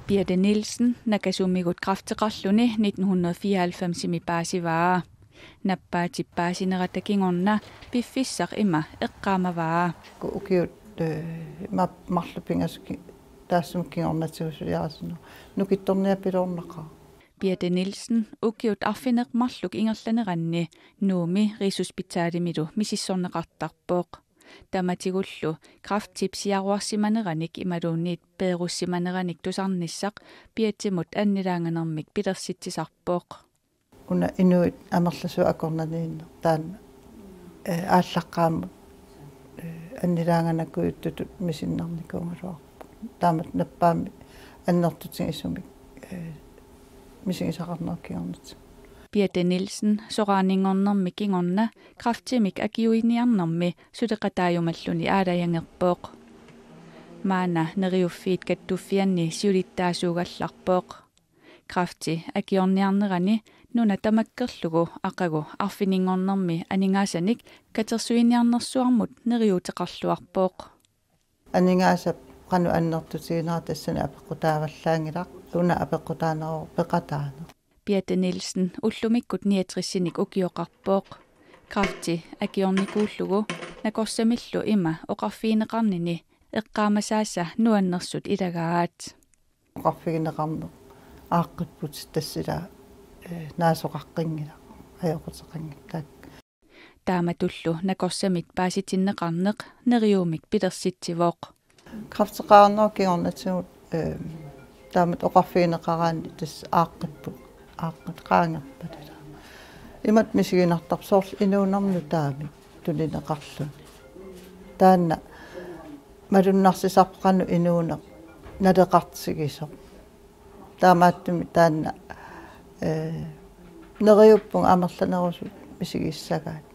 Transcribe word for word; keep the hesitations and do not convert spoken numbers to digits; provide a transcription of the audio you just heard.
Birthe Nielsen nakasumigut kræfteqarluni nitten hundrede fireoghalvfemsimi paasivaa. Nappaatip paasinerata kingorna piffissaq ima eqqaamavaa. Ku ukiut, eh, ma-, marluk pingasut ki-, taassuma kingornatigut suliarisinnaavara. Nukittorniapiloornaqaaq. Birthe Nielsen ukiut arfineq-marluk ingerlaneranni Nuummi Rigshospitalimilu misissorneqartarpoq. Tamatigullu kræftip siaruarsimaneranik imaluunniit peerussimaneranik tusarnissaq Birthemut annilaanganermik pilersitsisarpoq. Una inuit amerlasuut akornanniinneq taanna, eh, aallaqqaammut, eh, annilaanganakujuttutut misinnarnikuugaluarpoq. Taamatut nappaammi annertutigisumik, eh, misigisaqarnerup kingornatigut. Birthe Nielsen soraanninngornermi kingorna kræftimik akiuiniarnermi suleqataajumalluni aalajangerpoq. Maanna Neriuffiit Kattuffianni siulittaasuugallarpoq. Kræfti akiorniarnerani nuna tamakkerlugu aqagu arfininngornermi aningaasanik katersuiniarnersuarmut neriuuteqarluarpoq. Aningaasap qanoq annertutiginera tassani apeqqutaavallaanngilaq, una apeqqutaaneruvoq peqataaneq. Birthe Nielsen ullumikkut niogtresinik ukioqarpoq. Kræfti akiornikuullugu nakorsamillu ima oqarfigineqarnini eqqaamasaasa nuannersut ilagaat. Oqarfigineqarneq aaqqippoq, tassa ila, eh, naasoqaqqinngilaq, ajoquteqanngilaq. Taamatullu nakorsamit paasitinneqarneq neriuumik pilersitsivoq. Kræfteqarnerup kingornatigut, eh, taamatut oqarfigineqaraanni tassa aaqqippoq, aaqqit qaangerpat ila. Imatut misiginartarpoq soorlu inuunermut nutaamik tunineqarluni. Taanna malunnarsisarpoq qanoq inuuneq naleqartigisoq. Taamaattumik taanna, eh, neriuppunga amerlanerusut misigissagaat.